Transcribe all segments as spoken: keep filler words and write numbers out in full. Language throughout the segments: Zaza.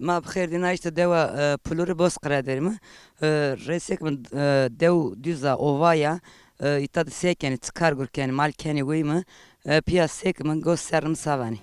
Ma bi xêr dîna, îşte dewa, e, Pulurî Bozkıra derîme. E, rê sêkime, e, dew duz a, ova ya. E, îta de se kenî, çi kar gur kenî, mal kenî wey mi? E, pîya sêkime, go ser mi sa vanî.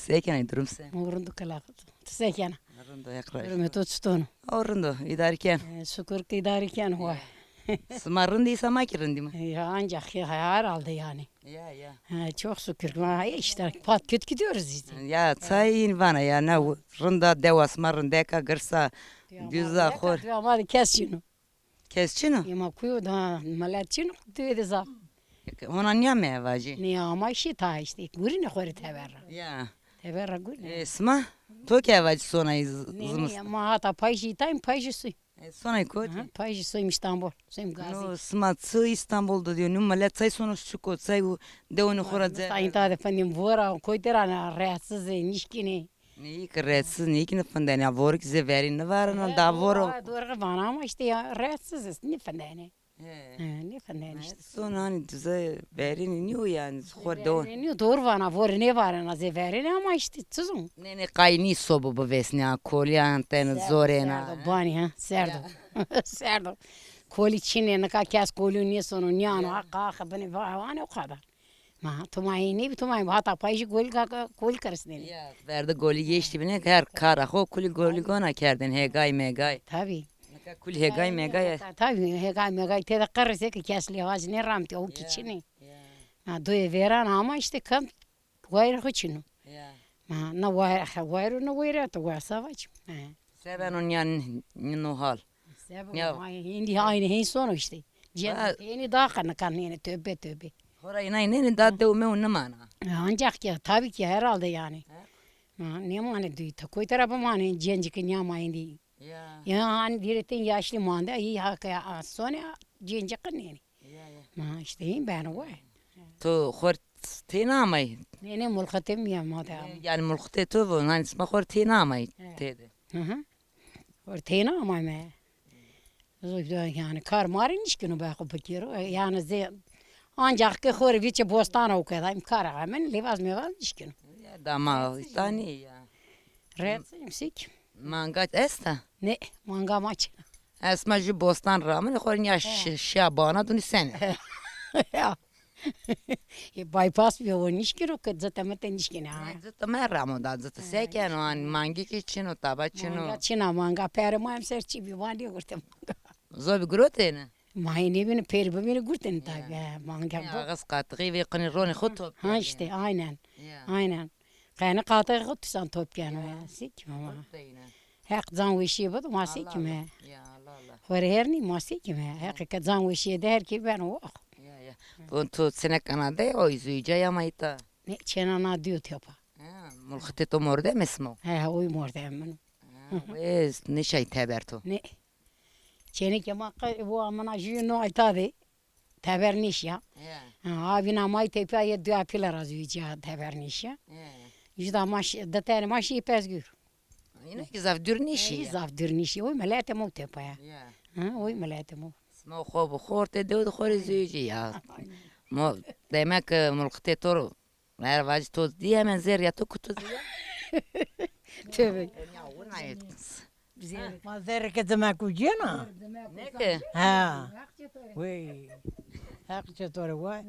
Se kenî, durum se? O rind o kela. Ti se kena? Rind o, Heq razî. Durumê to çiton o? O rind o, îdare ken. E, şukur ke îdare ken, wa. Sima rind î, ma kî rind îme. Ya, ancak ya, herhalde yani. Ya, ya. Ha, çok şükür. Ha, işte, pat küt gidiyoruz işte. Ya, çay in vana ya, ne rind a, dewa sima rindek a, girs a, duz a, xor. Ya, ma de kes çin o. Kes çin o? Ema kuyo da, milet çin o, tu de zaf. Hona nîyame vacî? Nîya, ama şî ta işte, gurîne xo rê teber ra. Ya. Teber ra gurîne. E, sima? To ke vacî sonay z-, zimistan? Nê, nê, ma hata payîjî tayîm, payîjî suy. E, sonay kotî? Ha, payîjî suyum İstanbul, suyum Gazi. No, sima çi İstanbul de diyor, no milet çay sono şuko, çay u dewnê xo ra. Sayın ta de fendim vora, koytera na rahatsız e, nişkine. Neyî ki rahatsız, neyî ki nifindenê. Ya, voro ki zê verî nivarena, da voro. Doğru vana ama işte ya, rahatsız e, nifindenê. He. He, nifindenê işte. Son hani dize verînî nîyo yani, xo de. Verînî nîyo, doğru vana, voro nêvarena zê verînî ama işte tuzum. Nê, nê, qayî nî sobo bivêsnî ha, kolî antene zorêna. Serdo, banî ha, serdo. Serdo. Kolî çin ê, nika kes kolî nêsono, nîyano, ha, qaxe binê, va, vanê o kadar. Ma, to ma ê nêbî, to ma ê hata payîjî golî ka-, ka-, golî kirisnenê. Ya, verde golî yeştî bine, her kara xo kulî golî gona kerdin, hêgay mêgay. Tabî. Nika kulî hêgay mêgay. Tabî, hêgay mêgay têde qirrisê ke kes lêvaz nêramtî, o kî çin ê. Ya. Ha, doyê vêran ama işte kam wayirê xo çin o. Ya. Ha, na wayir, wayir o, na wayir o, to wayir sa vac. Ha. Se beno nîya n-, n-, no hal? Sebo, ya. Ay, hindî aynî hên sono işte. Cem hênî daha nika nêne, tövbe tövbe. Xora îna nêne, da dew mew nimana. Ancak ya, tabii ki herhalde yani. Ha? Ha, nêmane duy. Ta koy tera bimane, cencî ki nîyama hindî. Ya. Ya, hani diretin yaşlı mande, iyi hak ya, sone cencî ki nêne. Ya, ya. Ha, işte hên beno we. To xor têna amay? Nê, nê, mulxitê mi ya, ma de ama. Yani mulxitê to vo, hani sima xor têna amay têde. Hı hı. Xor têna amay me. Yani kar marî nişkino be xo bikero. Yani zê, ancak ke xo rê vîçe bostan o kedayım, kar amen, lêvaz mêvaz nişkino. Ya, dama tanî ya. Red sik. Manga esta? Ne, manga ma çina. Esma jü bostan ramen, xo rê nîya şi-, şiya bana duni sene. Ya. E, bypass bîyo, o nişkino ke, cite mite nişkine ha. E, cite me ramo da, cite se keno, an mangi ki çino, taba çino. Manga çina, manga pere ma emser çî bî, ma nêgurte manga. Zobî gurotêne? Ma hê nêbîne, pêrî bibîne gurtêne tabî, he, manga. Ya, ağız qatixî vê qinî ronê xo top. Ha, işte, aynen. Ya. Aynen. Qeni qatixî xo tusan top keno ya, sik ama. Top teyne. Heq can weşîye bido, ma sê kîme. Ya Allah Allah. Xo rê hernî, ma sê kîme. Heqî ke can weşîye de her kî beno wax. Ya, ya. Bon, to çine kanade, o züyce ya ma îta? Ne, çêna na diyo tepa. Ha, mulxitê to mordemê sima o? He, he, oy mordemê min o. Ha, wê nêşay teber to? Ne. Çênê ke ma qe-, bu amına jüyü no ayta de. Teber nêşîya. Ya. Ha, avîna ma yî tepîya yê duya pîle ra zî cîya teber nêşîya. Ya. Jû da ma şî, di tenê ma şî Pezgür. Îna kî zaf dûr nêşî ya. Zaf dûr nêşî. Oy miletê mo tepa ya. Ya. Ha, oy miletê mo. Sima xo bi xortê dew de xo rê zî cîya. Mo demek ki mulxitê to ro. Her vacî to dî hemen zerrîya to kutu zî ya. Tövbe. Ya, wina yê. Zerrê. Ma zerrê ke dime kucîyena? Ne ke? Ha. Wey. Heq çê to rê wey.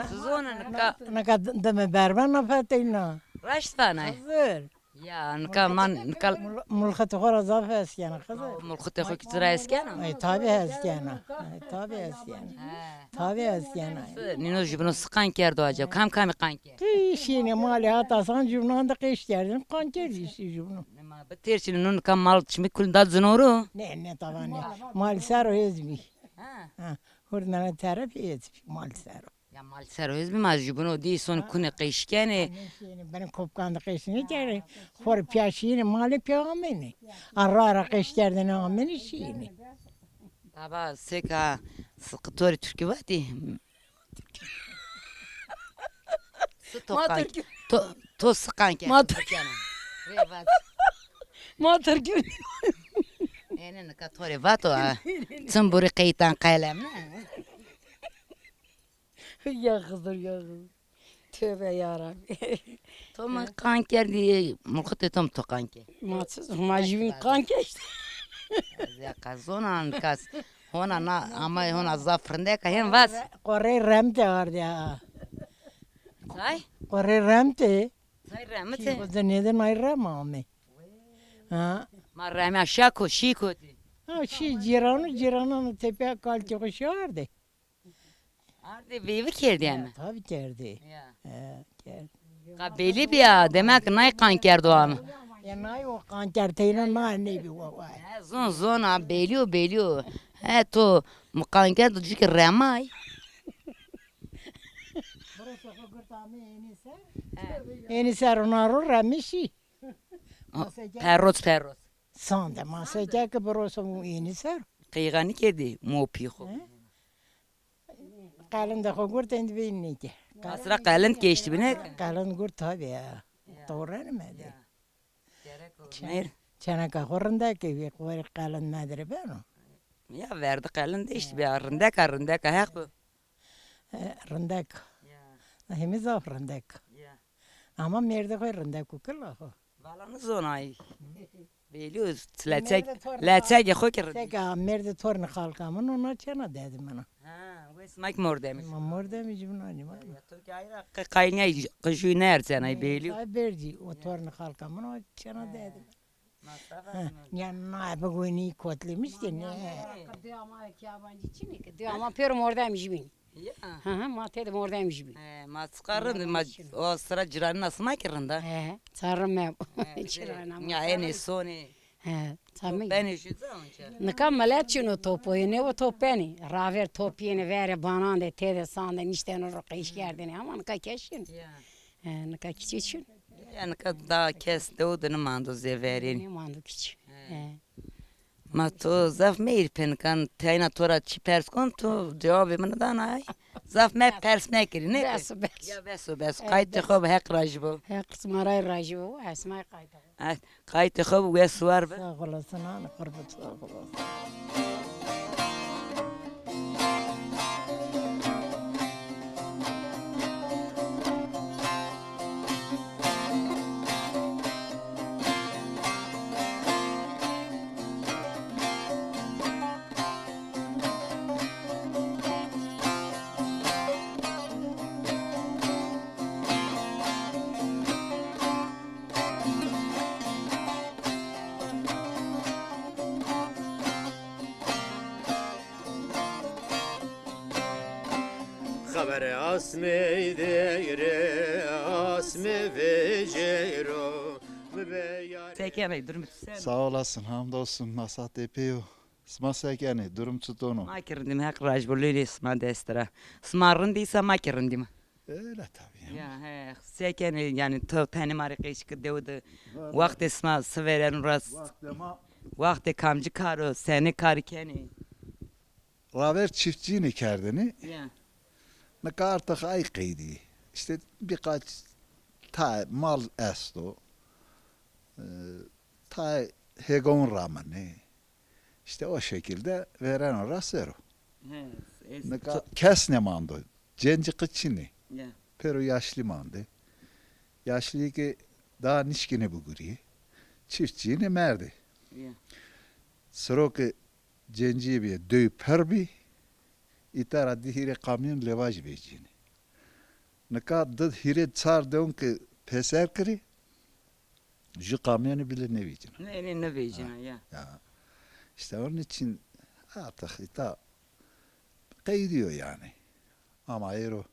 Sizona nika. Nika dime berben na feteyna. Raşt vana. Hazır. Ya, nika man, nika. Mul-, mulxitê xo ra zaf hes kena, Xizir. Mulxitê xo kî ci ra hes kena? Ay, tabi hes kena. Ay, tabi hes kena. He. Tabi hes kena. Nîno jubîno siqan kerdo acaba? Kam kamî qan kerd? Ti şînê malê hata san jubînan de qeş kerdin, qan kerdî işte jubîno. Ma bi têr çin, no nika mal çimî kul da cino ro? Ne, ne, tavan ne. Mal ser o hêz bî. Ha. Ha. Hurdnane teref hêz bî, mal ser o. Ya mal ser o ez bî, ma jubino dî son kune qeş kenê. Nêşînê, beno kopkan de qeş nêkerê. Xo rê pîya şîyêne, malê pîya amêne. A ra ra qeş kerdêne amêne şîyêne. Baba, seka, sıkı tori Türkü vatî. Sıto Ma kanki. Türkü. To, to sıkan ke. Ma Türkü. Ve vat. Ma Türkü. Ene nika tori vato ha. Tım buri qeytan qelem ne? Ya Xizir, ya Xizir. Tövbe ya Rabbi. To mi qan kerdî, mulxitê to mi to qan ke. Ma çi, ma jî vîn qan ke îşte. Ez ya qazona nikas. Hona na, ama hona zaf rindek a, hên vas. Qorey remte ardî ha. Tay? Qorey remte. Tay remte. Kî xo de nêde nay rem ame. Ha. Ma remya şako, şî kotî. Ha, şî cîrano, cîranano tepîya kalkê xo şî ardê. Ardê veyvî kerdî eme. Tabi kerdî. Ya. He, kerd. Qa belî bîya, demek nay qan kerdo ame. Ya nay o qan kerd teyna na nêbî wa wa. He, zon zon a belî o, belî o. He, to mi qan kerdo, cike remay. Burası xo gurt ame ênî ser. He. Ênî ser ona ro remişî. Perrot, perrot. Sande maseke ki biroso mu ênî ser. Qeyxa nêkerdî mopî xo. He? Qelinde xo gurt êndî veyni nêke. Asra qelind kêştî bîne? Qelind gurt tabi ya. Ya. Doğranime de. Ya. Gerek o. Çe-, çeneka xo rindek ê, wê xo rê qelind medire beno. Ya verdi qelind de îşte bîya rindek a, rindek a, heq bi. E, rindek. Ya. Hemî zaf rindek. Ya. Ama mêrdê xo rindek o kila xo. Vala nizonayî. Belî o, leçek, leçekê xo ki rindek. Seka mêrdê tornê xalka min o, na çena dedê min a. Ha, wê sima ki mordemî. Ma mordemî jî min a nîma. Ya to ki ayra qe-, qayîl nîyay, qijû nêerzenay belî. Ay bercî, o tornê xalka min o, çena dedê min. Masraf. Ha, ya na bigonî kotlemiş de ne. Dua ma ki yabancı çinî ki. Dua ma pêro mordemî jî bîn. Ya. Hı hı, ma tede mordemî jî bîn. He, ma çiqa rind, ma o sira cîranîna sima ki rind a. He, çarrî me. Cîranîna ma. Ya enê sonê. He, tamam. Benê jû da onca. Nika milet çin o top oyunê, o top benê. Raver top yenê verê banan de, tede san de nişteno ro qeş kerdêne. Ama nika kes çin. Ya. He, nika kiçî çin. Ya nika da kes dew de nêmando zê verênî. Nêmando kiçî. He. He. Ma to zaf meyr penikan, teyna to ra çi pers kon, to cewabê min danay. Zaf me pers mekirî, ne? Bes o, bes. Ya bes o, bes. Qaytê xo bi, Heq rajî bo. Heq sima ra rajî bo, esma qaytê xo. Ay, qaytê xo bi, wes û war bi. Sağ olasın, ana, qurban, sağ olasın. Xeberê asmê deyre, asmê vecero, mi be yar. Sekenê, durum sen? Sağ olasın, hamdolsun, ma saat epey o. Sima sekenê, durum çiton o? Ma ki rindîm, Heq rajî bo, lêlê sima dest ra. Sima rindî sa ma ki rindîm. Öyle tabii ya. Ya he, sekenê, yanî to tenê ma rê qeş ki dew de. Wextê sima si vêreno ra. Wextê ma. Wextê kamcî kar o, senê karî kenê? Raver çiftçînî kerdêne. Ya. Nika artık ay qeydî. İşte birkaç tay mal esto. E, tay hêgon ramenê. İşte o şekilde vêreno ra ser o. He, es-, nika kes nêmando. Cencî qe çinê. Ya. Pêro yaşlî mandê. Yaşlî ki daha nişkînê bigurîyê. Çiftçînê merdê. Ya. Siro ki cencî bî, dew pir bî, îta ra di hîrê kamyon lewaj vecînê. Nika di hîrê çar dewn ki pêser kirî, ju kamyonî bile nêvecîna. Ne, ne, nêvecîna, ha, ya. Ya. İşte onun için artık îta qeydîyo yanî. Ama êro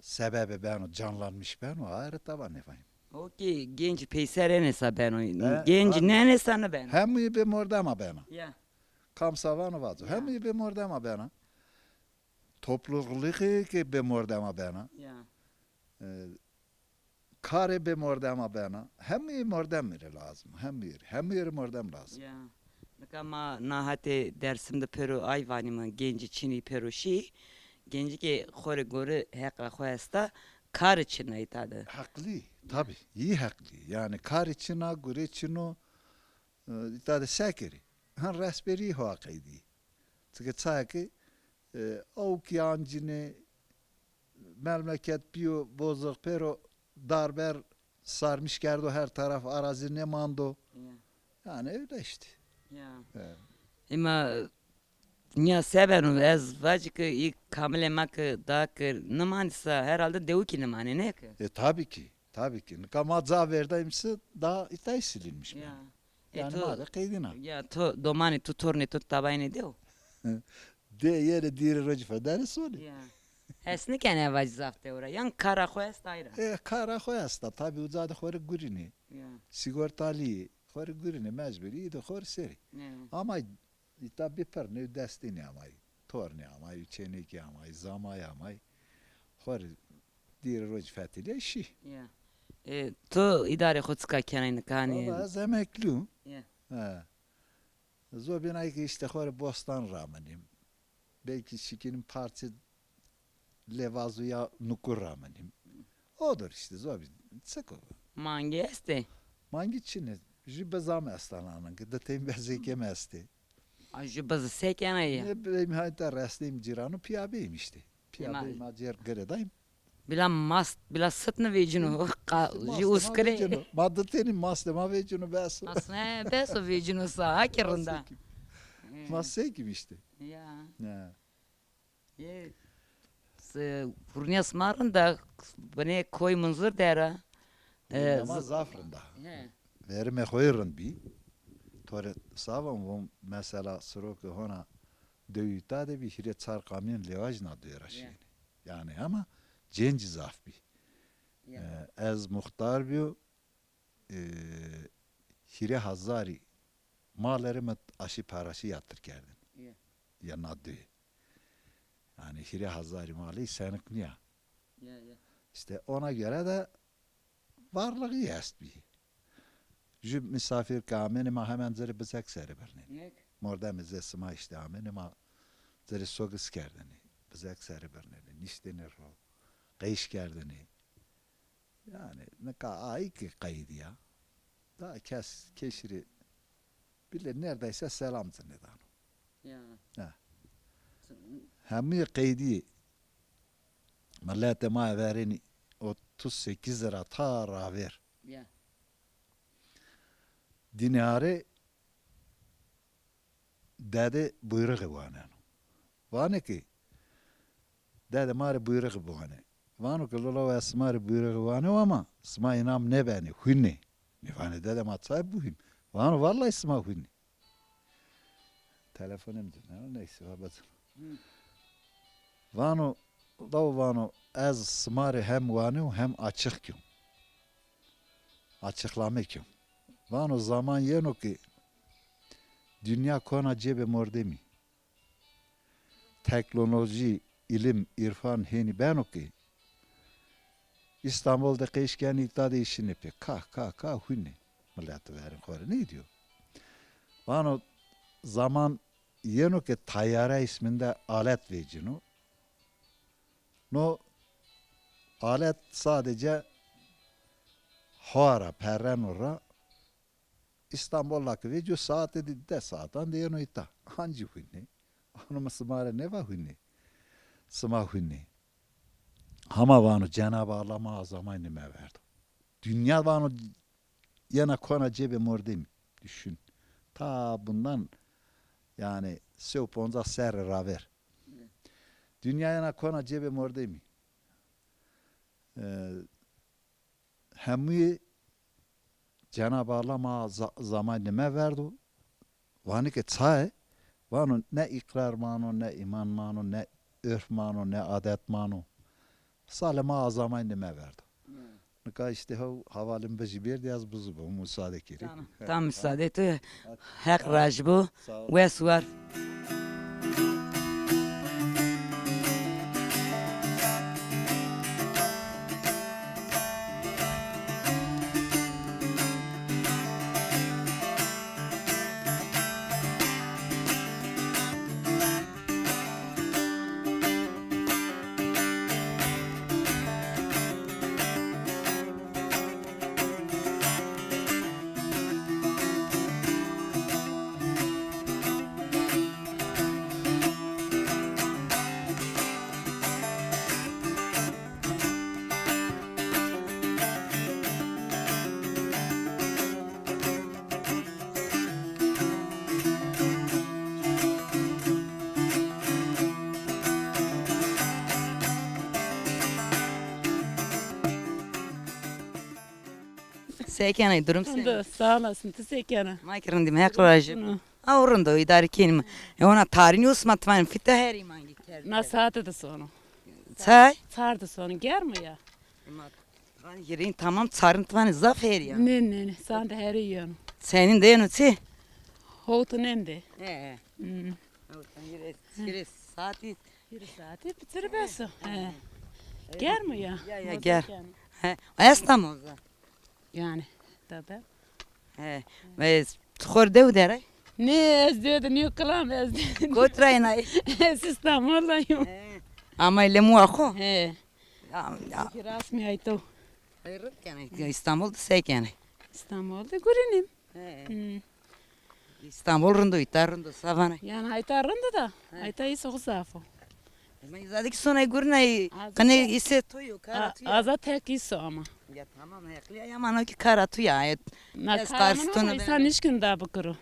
sebebê beno, canlanmış beno, ayrı taban efendim. O ki genc peyser enê sa beno. He, genc tabii. Nêenê sa nêbeno. Hemî bê mordema bena. Ya. Kam sa vano vaco. Ya. Hemî bê mordema bena. toplulixî ke bê mordema bena. Ya. E, karê bê mordema bena. Hemî mordem rê lazim. Hemî rê, hemî rê mordem lazim. Ya. Nika ma na hetê Dersim de pêro ay vanîme, gencî çinî pêro şî. Gencî ke xo rê gore heqa xo esta, karê çin a îta de. Heqlî, tabî, yî heqlî. Yanî karê çin a, gurê çin o, e, îta de se kerê? Hen resberî ho qeydî. Çike çaya ke, e, awkî ancînê, memleket bîyo bozix, pêro darber sarmiş kerdo, her taraf arazî nêmando. Ya. Yani öyle işte. Ya. Evet. Ema nîya se beno, ez vacî ke î kamilê ma ke da ke nimanî sa, herhalde dewikî nimanê, nê ke? E, tabii ki, tabii ki. Nika ma ca verdayim se, daha îtay silinmiş. Ya. E, yani to, ma de qeydîna. Ya, to domanê to, tornê to tabayînê dew? De yenê dîrê rocî fedenê sonê. Ya. Hes nêkenê vacî zaf dew ra. Yan kara xo esta ay ra? E, kara xo esta. Tabî uca de xo rê gurînê. Ya. Sigortalî yê. Xo rê gurînê, mecburî, î de xo rê serê. Ya. Ama îta bî pir, nê destînî amay. Tornî amay, çênekî amay, zamay amay. Xo rê dîrê rocî fetelîyay şî. Ya. E, to îdarê xo çika kenay nika, hanî? Valla ez emeklî yo. Ya. He. Zobînay ke îşte xo rê bostan ramenîm. Belkî şikînim parçe lê vazo ya nukur ramenîm. Odur îşte zobîn. Çik o? Mangî estê? Mangî çin ê. Jû biza mi esta nanin ke, di teyîn bezêkê mi estê. A, jû bizi se kenê ya? Nê beyîm, hayta resneyîm cîrano, pîya beyîm îşte. Pîya beyîm, a cêr girêdayîm. Bila mast, bila sit nivêcino, qa-, jî uskirê. Ma di tenî, mastê ma vêcino, bes o. Mast, he, bes o, vêcino sa, ha ki rind a. Ma se kîm? He. Ma se kîm îşte. Ya. Ya. Ê, se-, hurnîya sima rind a, binê Koy Munzur der a. Hurnîya ma zaf rind a. He. Verimê xo yê rind bî. To rê sava von, mesela sirokê hona dewî îta de bî, hîrê çar kamyon lewaj na dewe ra şîyêne. Yanî ama cêncî zaf bî. Ya. E, ez muxtar bîyo, e, hîrê hezarî malê rê mi aşî peraşî yatir kerdêne. Ya. Ya na dewe. Yanî hîrê hezarî malî senik nîya. Ya, ya. Îşte ona göre de varlixî estbî. Jû misafîr ke amêne, ma hemen ci rê bizek serê birnêne. Nêk? Mordemê zê sima îşte amêne, ma ci rê sogis kerdêne. Bizek serê birnêne, niştêne ro, qeyş kerdêne. Yanî nika ayî ki qeydîya. Daha kes, kesî rê bile neredeyse selam ci nêdano. Ya. Ha. Hemî qeydî. Miletê ma verênî otuz sekiz ra ta raver. Ya. Dînê arê dede buyrixî waneno. Vanê ki, dede ma rê buyrixî biwane. Vano ki, lolo, ez sima rê buyrixî wanew ama sima înam nêbenê, hunê. Mi vanê, dede, ma çay bihûn? Vano, vallahi sima hunê. Telefonê mi ci neno, neyse, va bicino. Hı. Vano, law vano, ez sima rê hem wanew hem açix kên. Açıklame kên. Vano, zaman yeno ki dinya kona cêbê mordemî. Teknolojî, îlim, îrfan hênî beno ki Îstanbul de qeyş kenê, îta de îşînê pê. Ka, ka, ka hunê. Milet verên xo rê nêdîyo. Vano, zaman yeno ke tayare îsminde alet vecîno. No alet sadece hawa ra perreno ra, Îstanbul ra ke vecîyo, saete di, des saetan de yeno îta. Ancî hunê. Vano, mi sima rê nêva hunê. Sima hunê. Hama vano, Cenab-ı Allah ma a zamaynê nêmeverdo. Dinya vano yena kona cêbê mordemî. Düşün. Ta bundan, yani, se û poncas serrî raver. Dinya yena kona cêbê mordemî. E, Hemûyê Cenab-ı Allah ma za-, zaman nêmeverdo. Vanê ke çaye? Vano ne îqrar mano, ne îman mano, ne örf mano, ne adet mano. Sale ma a zaman nêmeverdo. Ya. Nika îşte hew havalê mi bijî berdî, ez bizubo, musade kerê. Tamam, tamam, musade tu. Heq rajî bo. Sağ ol. Wes war. Se kenê, durum se? Rind o, sağ olasın. Ti se kenê? Ma ki rindîme, Heq razî. Bunu. Ha, o rind o, îdare kenîme. E, ona tarîn yo, sima ti vanê fîte herî mangî kerd. Na saate de sono. Çay? Çar de sono, germ o ya. Ma ti vanê girîn tamam, çarin ti vanê zaf herî ya. Ne, ne, ne, sande herî yeno. Senîn de yeno çi? Howt nende. He, he. Hmm. Howt, hîrê, hîrê saatî. Hîrê saatî bitir bes o. He. Germ o ya. Ya, ya, germ. He, esta moza. Yani, tabi. He. Ez xor dew der ay? Ne, ez dew de nîyo kilam, ez dew de. Kot ra yena ay? Ez İstanbul ra yim. He. Ama lemu axo? He. Ya, ya. Ki rasmi ay to. Ay, rind kenê. Ya, İstanbul de se kenê? İstanbul de gurînim. He. Hmm. İstanbul rind o, îta rind o, sa vanê? Yani ayta rind o da, ayta îso xo zaf o. Ma îza de ki sonay gurînay, qinê îse to yo, kara to ya. Aza tek îso ama. Ya tamam, heqlî ya, ama no ki kara to ya. Na kara mi no, ama însan nişkin da bikiro.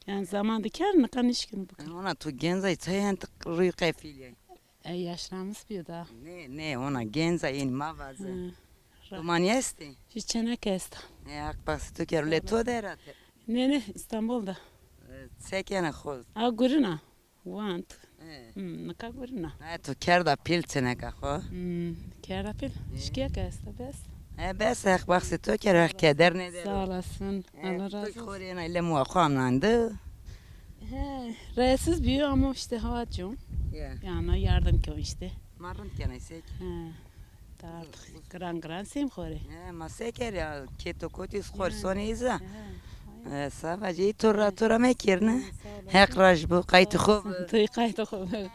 Yani zaman de kerd, nika nişkin bikiro. Ona to genc ay, çay hent rûy qefîl ya. E, yaşlanmış bir daha. Ne, ne, ona genc a, yenî ma vaze. Hı. Domanî estê? Jü çênek esta. E, Haq baxsê to kero, lê to der a te? Ne, ne, İstanbul da. E, se kenê xo? A, gurîna. Want. E. Hmm, nika gurîna. E, to kerda pîl çêneka xo? Hmm, kerda pîl. E. Şikek esta, bes. E, bes, Haq baxsê to kero, Haq keder nêder. Sağ olasın. E, Allah razı olsun. To xo rê ena lemu xo amnande. He, rahatsız bîyo ama işte hava çon. Ya. Yani yardım kön işte. Ma rind kenê, se ki. He. Ta artık giran giran sêm xo rê. He, ma se ker ya, keto kotî xo rê sonê îza. He. E, sava cî, to ra, to ra mekerine. Sağ ol. Heq rajî bo, qaytê xo bo. Ti qaytê xo bo.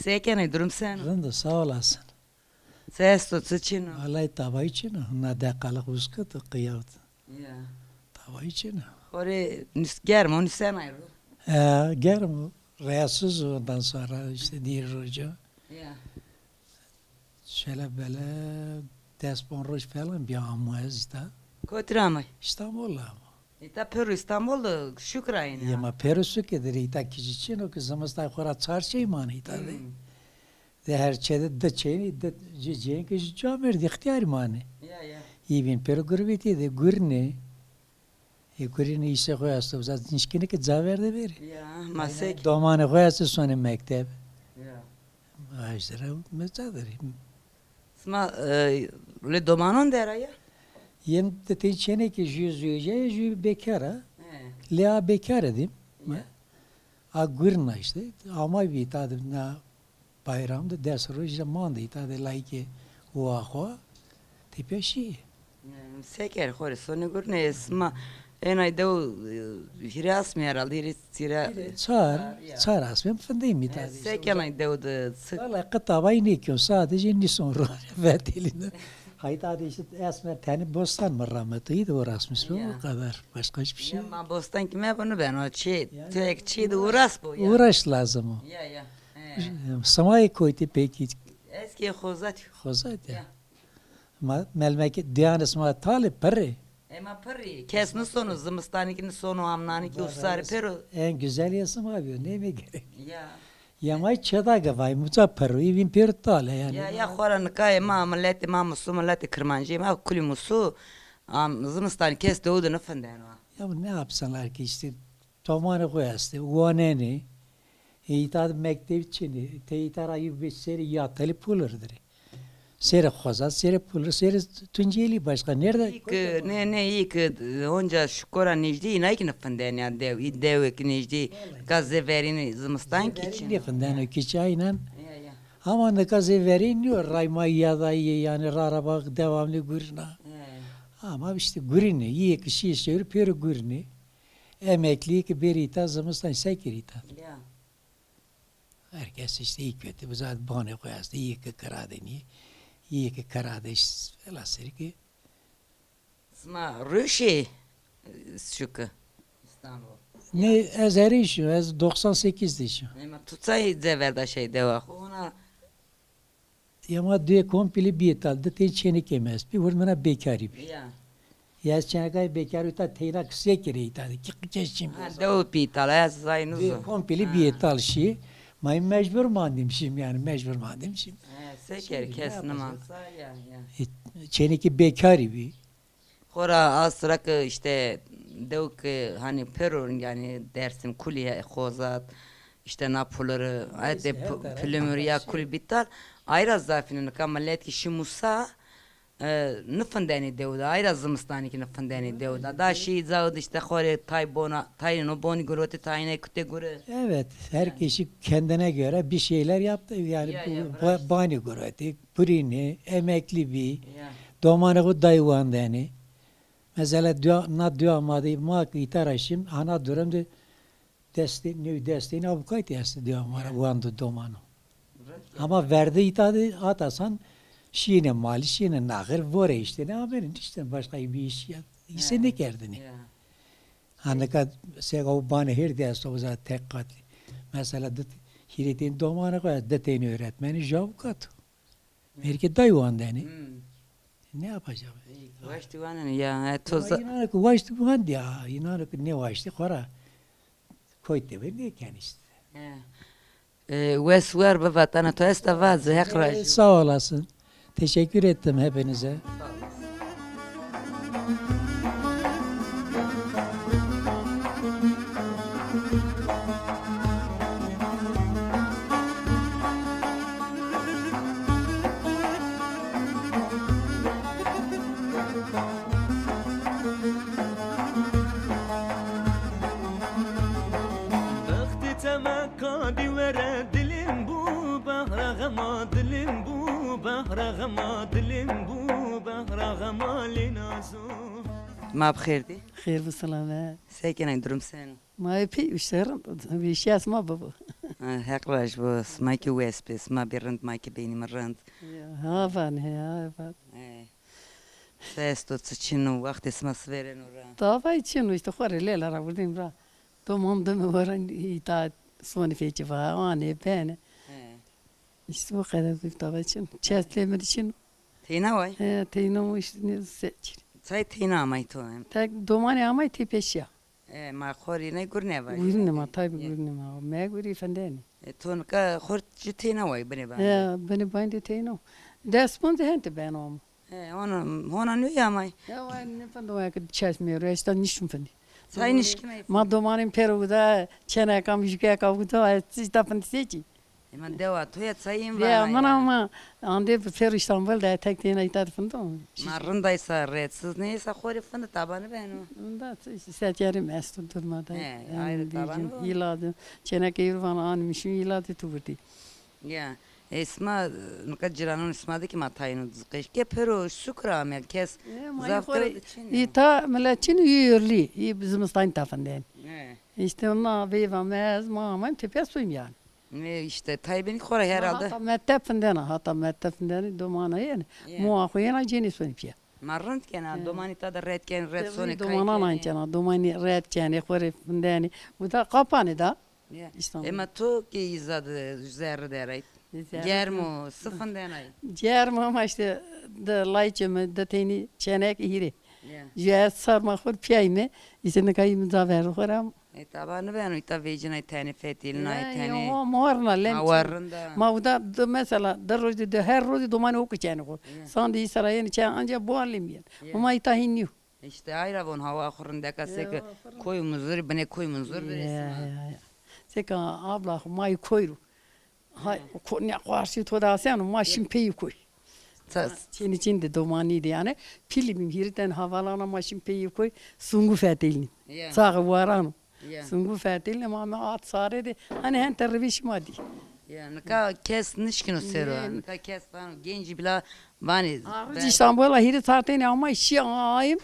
Se kenê, durum seno? Rind o, sağ olasın. Se esto, çi çin o? Vallahi tavayî çin o. Na deqalix uskit o, qiyawt. Ya. Tavayî çin o. Xo rê nus-, germ o, nusenay ro. E, germ o. Rahatsız o, ondan sonra işte diğer roja. Ya. Şöyle böyle des pon roj falan bir ama ez de. Kotî ra amay? İstanbul ra ama. Îta pêro İstanbul de şukra yena. Yê ma pêro suke der, îta kî ci çin o ki zimistan xo ra çar çey manê îta de. Hmm. De her çê de di çeynî, di ci-, cênî ki jü camêrd îxtîyarî manê. Ya, ya. Yê bîn pêro gurbetî de gurînê. E, gurînê îsê xo esto, uza nişkînê ki ca verde bêrê. Ya, ma se ki. Domanê xo esto sonê mekteb. Ya. Ajdere meca derê. Sima, e, lê domanon der a ya? Yen de tey çênekê jü zewecîyaye, jü bekar a. He. Lê a bekar a dîm. Ya. A gurîna işte. Amay bî îta de na bayram de des roj de mande îta de layîkê wa xo. Tepya şî. Se ker xo rê sonê gurînê, sima enay dew, e, hîrê asmî herhalde, hîrê çî ra. Hîrê çar, çar asmî findeyîm îta de. Se kenay dew de, se. Valla qe tavayî nêkîyon, sadece nîson ro vetelîne. Hayta de işte esmer tenê bostan mi ramet, îyî de uğraşmış, o kadar. Başka hiçbir şey. Ya ma bostan ki mebo nibeno, çê, tek çê de uğraş bo ya. Uğraş lazım o. Ya, ya. He. Sima yê kotî peki? Ez ki Xozatî. Xozatî. Ya. Ma melmekê dîyanê sima tal ê, pirr ê? Ema pirr ê. Kes nisono, zimistanî kî nisono, amnanî kî usarî pêro. En güzel yê sima bîyo, nêmê gerek. Ya. Yemay çêda ke vay, muca pirr o, îvîn pêro tal ê yanî. Ya, ya, xora nika ê ma, miletê ma musu, miletê kirmancî ma kulî musu, am, zimistanî kes dew de nifindeno. Ya ne yapsınlar ki işte, domanê xo estê, wanenê. E, îta de mekteb çin ê. Tey îta ra yû beş serê yatılı pulur dirê. Serê Xozat, serê pulur, serê Tunceli, başka nerede? Î ki, ne, ne, î ki, onca şukora nêjdî, înay ki nifindenî ya dew, î dewê ki nêjdî, ka zê verînî zimistan ki çin. Nêfindeno ki çi aynen. Ya, ya. Ama nika zê verînî yo, ray ma yada yê, yanî rara bak devamlı gurîna. He. Ama işte gurînê, îyê ki şîyê şewrî pêro gurînê. Emeklî ki bêrî îta, zimistan se kerî îta? Ya. Herkes işte î kotî, bizat banê xo estê, î ki kira de nîyê, î ki kira de işte, velhasıl ki. Sima ruşî şuki? İstanbul. Ne, ez erê şî, ez doksan sekiz de şî. Ema tu çay ceverda şey dewa xo? Ona Ya ma dê komple bî îta, di tey çênekê mi est bî, wird mina bêkarî bî. Ya. Ya ez çênekay bêkarî îta teyna ki se kerê îta, ki kes çin. Ha, dew bî îta, ez zay nizo. Dê komple bî îta şî. Ma mecbur mandim şîm yani, mecbur mandim şîm. Ha, se kerê, kes niman. Ya, ya. E, çênekê bêkarî bî. Xora asra ki işte dew ki hani pêro yani Dersim kulî xozat, işte na puliri, ete pulumuriya kulî bîtal, ayra zafîne nika milet ki şî musa, e, nifindenî dew da, ayra zimistanî ki nifindenî dew da. Da şî zaw de işte xorê tay bona, tayîno bonî gurotî, tayîne kutê gure. Evet, her kişi kendine göre bir şeyler yaptı. Yani bu ba-, banî gurotî, purînî, emekli bî, domanê xo day wandenî. Mesela dua, na dua ma de ma ki îta ra şîm, ana durum de destê, nêw destê nê avukatî estê dua ma ra wando domano. Ama verdi îta de atasan şîne mali, şîne naxir, vore işte ne amêne, işte başka bir iş ya, ise ne kerdini. Ha nika seka o banê hêrdî esto, uza tek katî. Mesela di hîrê teyni domanê xo, di teyni öğretmeni, jü avukat. Merkê day wandenî. Ne yapacağım? Waştî wanenî ya, e, toza. Ama inanı ki waştî wandî ya, inanı ki ne waştî, xora koyte ve ne ken işte. E, wes wer bi vatana to esta vazı, Heq razî. Sağ olasın. Teşekkür ettim hepinize. Bextê teme kadî were dilin bu, behra xema dilin bu, behra xema dilin bu, behra xema lê nazo. Ma bi xêr dî. Xêr bi selamet. Se kenay, durum seno? Ma epey uşte rind. Vêşîya sima bibo. Ha, Heq raj bo. Sima ki wes bê. Sima bê rind, ma ki benîme rind. Ya, ha van, ha van. E. Se esto, çi çin o, wextê sima sivereno ra? Davay çin o, işte xo rê lêla ra vurdîm ra. Doman dime waran îta sonî fekî va, anê, benê. He. İşte bu kadar bir davay çin o. Çes lê mi de çin o. Teyna way? He, teyna o işte, ne se çin. Çay teyna amay to hem? Tek domanê amay tepêşîya. E, ma xorî ne gurne vajî. Gurne ma, tabi gurne ma. Me gurî fendenî. E, to nika xor ci teyna way binê bandê? E, binê bandê teyna. Des pûnc hente beno ama. E, hona, hona nû ya may. Ya way ne fendo ya ki çes mi ro, esta nişun fendi. Say nişkinay. Ma domanî pêro guda, çeneka mi jukeka guda, ay tişta fendi se çi. E, ma dewa to ya çayın var. Ya, mana ma ande pêro İstanbul de tek teyna îta de fendo. Ma rindaysa, retsiz neysa xorê findi, tabanî beno. Unda seçerim estu durmada. He, ayrı tabanî beno. Îla de, çeneke yurvan anmişim, îla de tu vurdî. Ya, e, sima, nika ciranon sima de ki ma tayno zıqeş ke pêro şukra amel kes. E, ma zaf xorê de çin. Îta milet çin, yurlî, î zimistanî ta fenden. E. İşte ona veyva mez, ma aman tepes suyum yani. E, işte taybeni xora herhalde. Hata mektep findena, hata mektep findena domana yani. Ya. Moa xo yena cênî sonî piya. Ma rind kena, domanî ta de red ken, red sonê kay kenê. Domanan ancena, domanî red kenê, xo rê findenê. Bu da qapanê da. Ya. İstanbul. Ema to ki îza de zerre de rayt. Germ o, si findenay? Germ ama işte de layçê mi, de teynî çenek hîrê. Ya. Jü ez sarma xo rê piyayme, îse nika î mi da verdi xo ra. E, taba nibeno, îta vecînay tenê, fetelînay tenê. Yo, ma warna lem. Ma warna da. Ma uda de mesela, de rojî de, her rojî domanê o ki çenê xo. Ya. Sandê îsera yenê çen, anca boğan lem yen. Ya. Ama îta hîn nîyo. İşte ay ra von hawa xo rindeka seke koy Munzurî, binê koy Munzur viresî ma. Ya, ya, ya. Seka abla xo, ma yî koy ro. Hay, ko-, ne qarşî to de aseno, ma şîm peyî koy. Çênî çin de domanî de yani. Pîlî bîm, hîrê ten havalana ma şîm peyî koy, sungu fetelîn. Ya. Çaxî warano. Ya. Sungu fetelîn, ma me at sare de, hani hente rivê şima dî. Ya, nika kes nişkino sero. Ya. Nika kes vano, gencî bila vanê. Arıcı İstanbul'a hîrê saateyni ama şî ayım.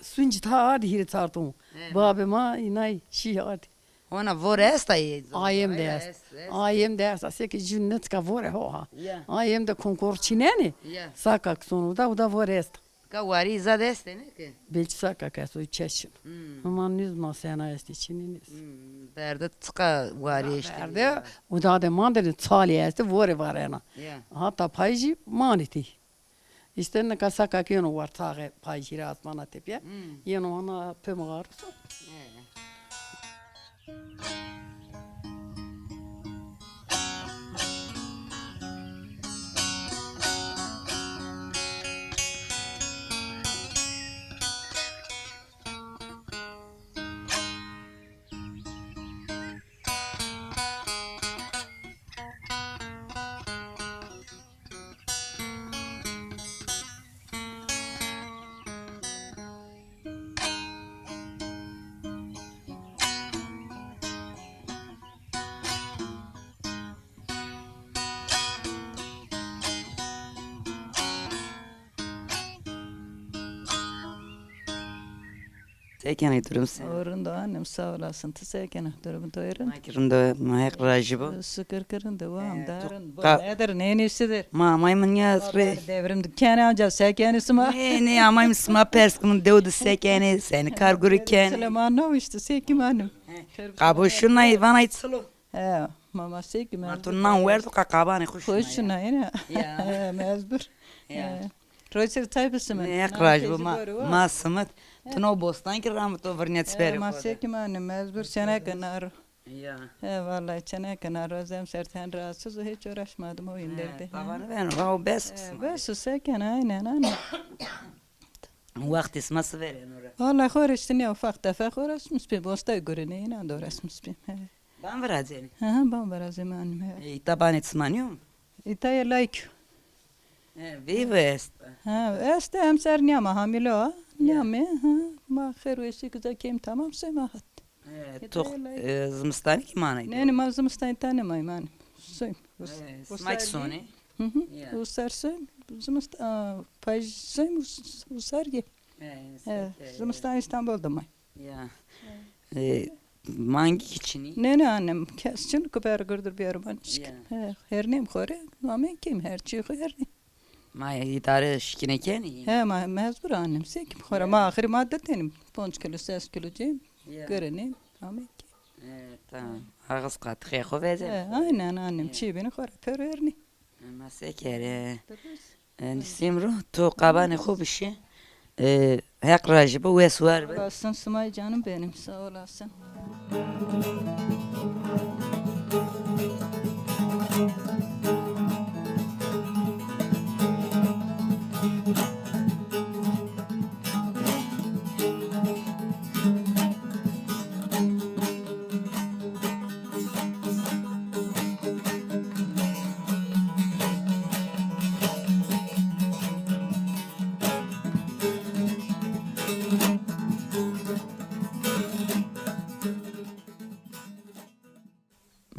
Sunci ta ardî hîrê çarton. He. Babê ma înay şî ardî. Hona vore esta yê? Ayêm de est. Ayêm de esta. Seke jû nitika vore ho ha. Ya. Ayêm de konkor çinenê. Ya. Saka ki sono uda, uda vore esta. Ka warî zade estê ne ki? Belkî saka ki esto çeşin. Hmm. Ama nîz ma sena estê çinî nîz. Hmm. Berde çiqa warî eşte. Berde uda de mandene çalî estê vore varena. Ya. Hatta payî jî manê tî. Îşte nika saka ke yeno war taxe payî hîrê asmana tepîya. Hmm. Yeno hona pê mixarix so. He. Se kenê, durum se? O rind o anim, sağ olasın. Ti se kenê? Durum to rind? Ma ki rind o, ma Heq rajî bo. Şukir ki rind o, wan darin. Bo nedir, nênîştidir? Ma amayme nîya rê. Devrim dikene anca se kenê sima? Nê, nê, amayme sima pers kimin, dew de se kenê, senî kar gurî kenê. Süleyman no işte, se kim anim. Qabo şunay, vanay çilo. He, ma ma se kim. Ma tu nan werdo qa qabanê xo şunay. Xo şunay ne? Ya. He, mecbur. Ya. Roşir tay bisimit. Ne, Heq rajî bo, ma, ma simit. Ti no bostan ki ramit o virnîya çiperê xo de. Ma se kim anim, mecbur çeneke naro. Ya. He, vallahi çeneke naro, ez emser ten rahatsız o, hiç uğraşmadım o indirdi. He, tavanı ben, o bes. He, bes o, se ken, aynen, aynen. Wextê sima si verêno ra? Vallahi xo rê işte ne ufak tefek uğraşmış bî, bostay gurinê, înan de uğraşmış bî. He. Ban virazenî? Hı hı, ban virazenî anim, he. E, îta banê sima nîyo? Îta yê layk. He, veyve est. Ha, est, emser nîyama, hamile o. Nîyamê, ha, ma xêr û eşî güzel kêm tamam sema hat. He, to, e, zimistanî kî manay? Nê, nê, ma zimistanî ta nêmayme, hanî. Soym. Sima kî sonê? Hı hı. Usar soym, zimist-, a, payîz soym, us-, usar gê. He, zimistanî Îstanbul de may. Ya. E, mangî kî çinî? Nê, nê, anim, kes çin ki ber girdir biyarım anişkin. Ya. He, hernêm xo rê, amê kêm, her çî xo hernêm. Ma îdare şikîne kenî? He, ma mecbur anim, se kim xo ra, ma axirî ma di tenîm, ponc kilo, ses kilo cem, girinî, amê kêm. E, tamam. Ağız qatixê xo vezê. He, aynen anim, çî bînî xo ra per vernî. E, ma se kerê? E, Nisîm ro, to qabanê xo bişî. E, Heq rajî bo, wes war bi. Olasın, simay canım benim, sağ olasın.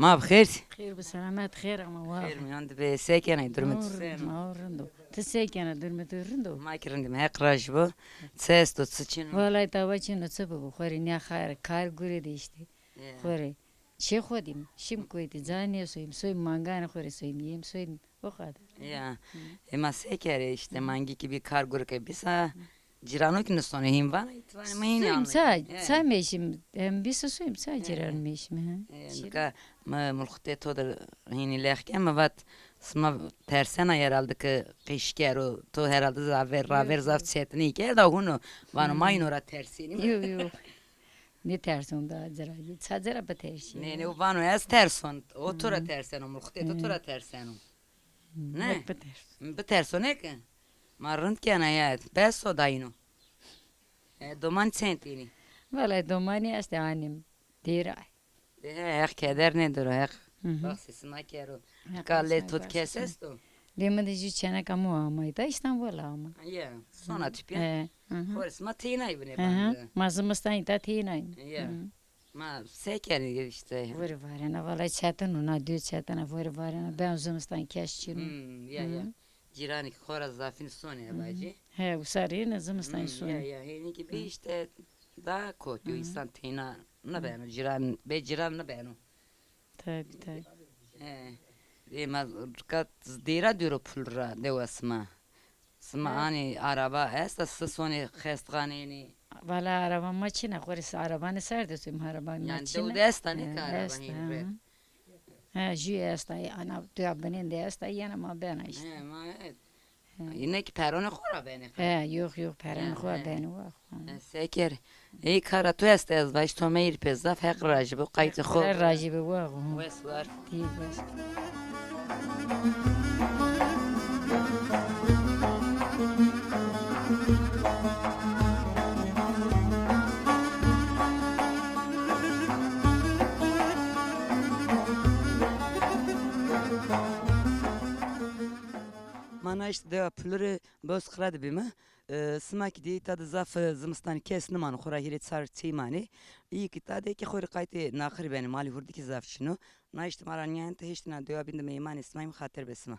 Ma bi xêr. Xêr bi selamet, xêr ama wa. Xêr mîyan de be, se kenê, durumê tu seno? Ma rind o. Ti se kenê, durumê tu rind o? Ma kî rind îme, Heq rajî bo. Çi esto, çi çin o? Vallahi tawa çin o, çi bibo, xo rê nîya xayr, kar gurê de işte. Xo rê. Çê xo dîm, şim kuytî, ca nêsoyim, soyim manganê xo rê soyim, yêm soyim, o kadar. Ya. E, ma se kerê işte, mangî kî bî, kar gurike bî sa, cîrano kî nisonê hîn vana, îtvanê mi hîn. Soyim ça, ça meşim, hem bî soyim ça cîran meşim, ha. E, nika mi mulxutê to de hînî lex ke, mi vat, sima tersena herhalde ki qîş kero, to herhalde zaf ver, raver zaf çetinî kerda, huno, vano ma îno ra tersênîme. Yo, yo. Nêterson da ci ra, ça ci ra bitersî. Nê, nê, o vano ez terson. O to ra terseno, mulxutê to to ra terseno. Ne? Biterson. Biterson, nê ki? Ma rind kena ya, bes o dayno. E, doman çend tenî? Vallahi domanî estê anim. Dêra. E, Heq keder nêdiro, Heq. Baxsê sima kero. Nika lê to kes esto? Lê mi de jû çeneka mi ama, îta Îstanbul ama. Ya, sona tepîya. Xo rê sima tênay binê bende. Ma zimistan îta tênay. Ya. Ma se kenê işte. Vore varena, vallahi çetin o, na dû çetin a, vore varena, ben zimistan kes çin o. Hmm, ya, ya. Hı. Cîranî ki xora zafîn sonê bacî. He, usarî ne zimistan sonê. Ya, ya, hênî ki bî işte daha kotî, insan teyna nibeno, cîran, bê cîran nibeno. Tabii, tabii. He. Ê ma kat dêra dêro pul ra dewa sima. Sima anî araba esta, si sonê xestxaneyî? Vala araba ma çin a, xo rê araba ne ser de tüm araba ma çin a. Yani dew de esta ne ki araba hîn re. Ha, jü esta, ana tu ya benen de esta, yana ma bena işte. He, ma evet. Yine ki peronê xo ra benê. He, yok yok, peronê xo ra benê wa. Seker. Ey kara tu este ez vaj to meyr pe zaf heq rajî bo qaytê xo. Heq rajî bo wa. Wes war. Dî wes. Ma na işte dewa Pulurî boz xira de bîme. E, sima ki dî ta de zaf, e, zimistanî kes nimano, xora hîrê çar çey manê. Îyî ki ta de ki xo rê qaytê naxirî benê, malê hurdî ki zaf çin o. Na işte ma ra nîyayên te hêştê na dewa bîn de meymanê sima yîm, xatir be sima.